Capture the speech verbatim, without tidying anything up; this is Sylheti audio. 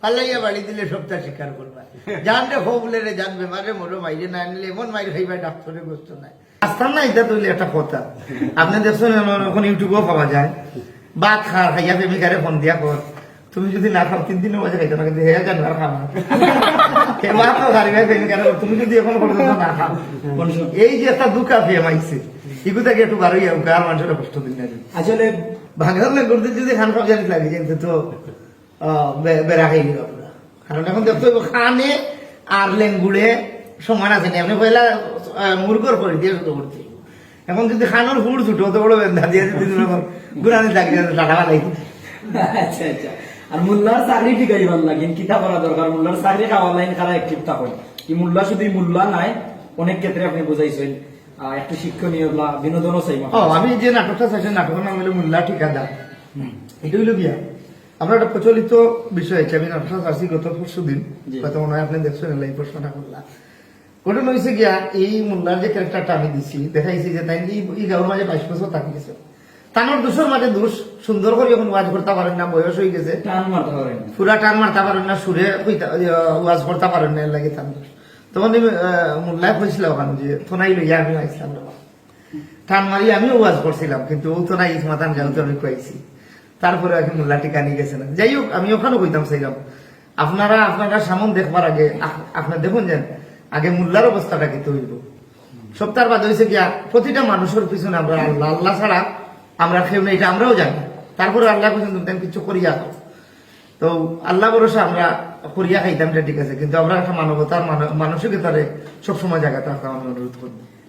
ফালাইয়া বাড়ি দিলে সবটা স্বীকার করবা। জান রে, হো বলে রে, জান বেমারে মরো, মাইরে না আনলে এমন মাইর খাইবা, ডাক্তারে গোস্ত নাই। আসতাম না, এটা তুইলে একটা কথা। আপনি দেখছেন, এখন ইউটিউবেও পাওয়া যায়। ভাত খার, খাইয়া প্রেমিকারে ফোন দিয়া কর, "তুমি যদি না খাও, তিন দিনের মাঝে খাইতে না, কিন্তু হে জানো আর খাও না।" হে ভাত তো খার, ভাই প্রেমিকারে কর, "তুমি যদি এখন পর্যন্ত না খাও।" এই যে একটা দুকা প্রেম আইছে, ইগু থেকে একটু বারোই আউকা, আর মানুষের কষ্ট দিন না। আসলে বাগান না করতে যদি খান খাওয়া জানি লাগে, কিন্তু তো আহ, বে-, বেড়া খাই দিল আপনারা। কারণ এখন দেখতে হইব খানে আর লেঙ্গুড়ে সমান আছে না। আপনি পয়লা, আহ, মুরগর করে দিয়ে শুরু করতে হইব। এখন যদি খানোর ফুল ছুটো, অত বড় বেন্দা দিয়ে যদি তুমি এখন গুড়ানি লাগবে, টাটা ভালাই। আচ্ছা, আচ্ছা। আর মোল্লার চাকরি টিকাইবার লাগিন কিতা করা দরকার? মোল্লার চাকরি খাওয়ার লাইন কারা অ্যাক্টিভ থাকইন? কি মোল্লা শুধু মোল্লা নাই, অনেক ক্ষেত্রে আপনি বুঝাইছেন, আহ, একটু শিক্ষণীয় বা বিনোদনও চাই। ও, আমি যে নাটকটা চাইছি, নাটকের নাম হলো মোল্লা ঠিকাদার। হুম। এটা হইলো গিয়া, আমরা একটা প্রচলিত বিষয় আছে, আমি নাটকটা চাইছি গত পরশু দিন, জি। হয়তো মনে হয় আপনি দেখছেন, এই প্রশ্নটা করলা। ঘটনা হয়েছে গিয়া, এই মোল্লার যে ক্যারেক্টারটা আমি দিছি, দেখাইছি যে তাই এই, এই গাঁওর মাঝে বাইশ বছর থাকি গেছে। তানোর দোষের মাঝে দোষ, সুন্দর করে এখন ওয়াজ করতে পারেন না, বয়স হয়ে গেছে। টান মারতে পারেন না। পুরা টান মারতে পারেন না, সুরে কইতা-, ইয়া, ওয়াজ করতে পারেন না, এর লাগে তান দোষ। তখন এই, আহ, মোল্লায় কইছিল ওখানে যে, "তোনাই লইয়া আমি আইছিলাম রে বাবা।" টান মারি আমিও ওয়াজ করছিলাম, কিন্তু ও তো নাই, ইসমাতান গাঁও তো আমি কইছি। তারপরে এখন মোল্লা টিকা নিয়ে গেছে না। যাই হোক, আমি ওখানে কইতাম চাইলাম, আপনারা, আপনারা সামন দেখবার আগে আপ-, আপনারা দেখুন যেন আগে মোল্লার অবস্থাটা কি তৈরি। সপ্তাহ বাদ হয়েছে গিয়া, প্রতিটা মানুষের পিছনে আমরা আল্লাহ, আল্লাহ ছাড়া আমরা কেউ নেই, এটা আমরাও জানি। তারপরে আল্লাহ কইছেন, "তুমি তাই কিছু করিয়া খাও।" তো আল্লাহ ভরসা আমরা করিয়া খাইতাম, এটা ঠিক আছে, কিন্তু আমরা একটা মানবতার মানব-, মানসিকতারে সবসময় জায়গাতে রাখতাম, আমি অনুরোধ করবো।